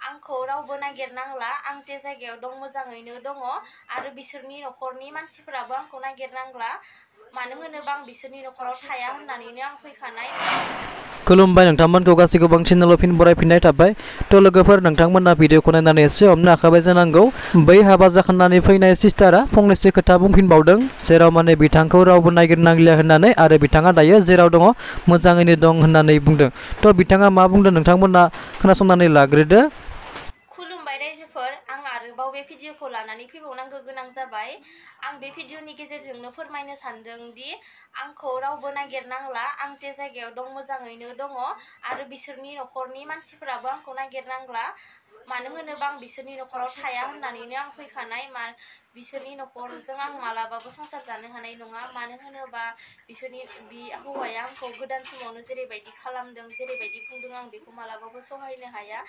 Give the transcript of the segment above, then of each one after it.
आंखौ रावबो नागिरनांला आं जे जायगायाव दं मोजाङैनो दङ आरो बिसोरनि न'खरनि मानसिफोराबो आंखौ नागिरनांला मानो होनोबा आं बिसोरनि न'खराव थाया होननानैनो आं फैखानाय। खुलुमबाय नोंथांमोनखौ गासैखौबो चेनेलाव फिन बरायफिननाय थाबाय। थ' लोगोफोर नोंथांमोना भिडिअखौ नायनानै एसे हमनो हाखाबाय जानांगौ बै हाबा जाखांनानै फैनाय सिस्टारा फंनैसो खोथा बुंफिनबावदों जेराव माने बिथांखौ रावबो नागिरनांलिया होननानै आरो बिथाङा दायो जेराव दङ मोजाङैनो दं होननानै बुंदों। थ' बिथाङा मा बुंदों नोंथांमोना खोनासंनानै लाग्रोदो। खुलुमबाय रायजोफोर, आं आरोबाव बे भिडिअखौ लानानै फैबावनांगौ गोनां जाबाय। आं बे भिडिअनि गेजेरजोंनो फोरमायनो सानदों दि आंखौ रावबो नागिरनांला आं जे जायगायाव दं मोजाङैनो दङ आरो बिसोरनि न'खरनि मानसिफोराबो आंखौ नागिरनांला मानो होनोबा आं बिसोरनि न'खराव थाया होननानैनो आं फैखानाय। बिसोरनि न'खरजों आं मालाबाबो संसार जानो हानाय नङा मानो होनोबा बिसोरनि बि हौवाया आंखौ गोदान समावनो जेरैबायदि खालामदों जेरैबायदि बुंदों आं बेखौ मालाबाबो सहायनो हाया।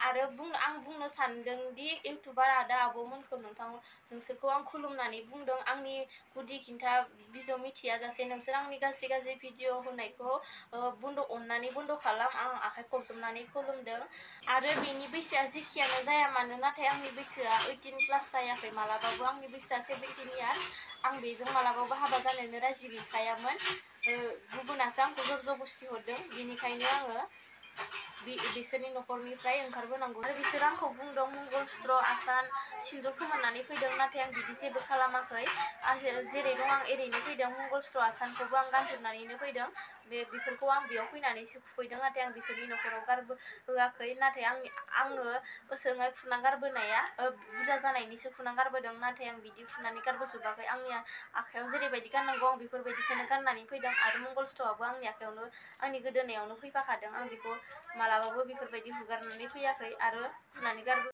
आरो आं बुंनो सानदों दि इउटुबार आदा आब'मोनखौ नोंसोरखौ आं खुलुमनानै बुंदों आंनि गुदि खिन्था बिजौ मिथिया जासे नोंसोर आंनि गाज्रि गाज्रि भिडिअ होनायखौ अननानै बन्द' खालाम। आं आखाइ खबजबनानै खुलुमदों आरो बेनि बैसोआ जेखियानो जाया मानो नाथाय आंनि बैसोआ 18 प्लास जायाखै मालाबाबो, आंनि बैसोआ 17 इयार्स। आं बेजों मालाबाबो हाबा जानोनो राजि गैखायामोन। गुबुनासो आंखौ जर जबस्थि हरदों, बिनिखायनो आङो बिसोरनि न'खरनिफ्राय ओंखारबोनांगौ। आरो बिसोर आंखौ बुंदों मंगल सुत्र आसान सिन्दुर खोमोननानै फैदों नाथाय आं बिदि जेबो खालामाखै। आं जेरै दं आं एरैनो फैदों, मंगल सुत्र आसानखौबो आं गानजोबनानैनो फैदों। बेफोरखौ आं बेयाव फैनानैसो खुफैदों नाथाय आं बिसोरनि न'खराव होआखै। नाथाय आङो ओजोंहाय खुना गारबोनाया बुरजा जानायनिसो खुना गारबोदों नाथाय आं बिदि खुनानै गारबोजोबाखै। आंनि आखाइयाव जेरैबायदि गाननांगौ आं बेफोरबायदिखौनो गाननानै फैदों आरो मंगल सुत्रआबो आंनि आखाइयावनो आंनि गोदोनायावनो फैफाखादों। आं बेखौ मालाबाबो बेफोरबायदि हुगारनानै फैयाखै आरो खुनानै गारबो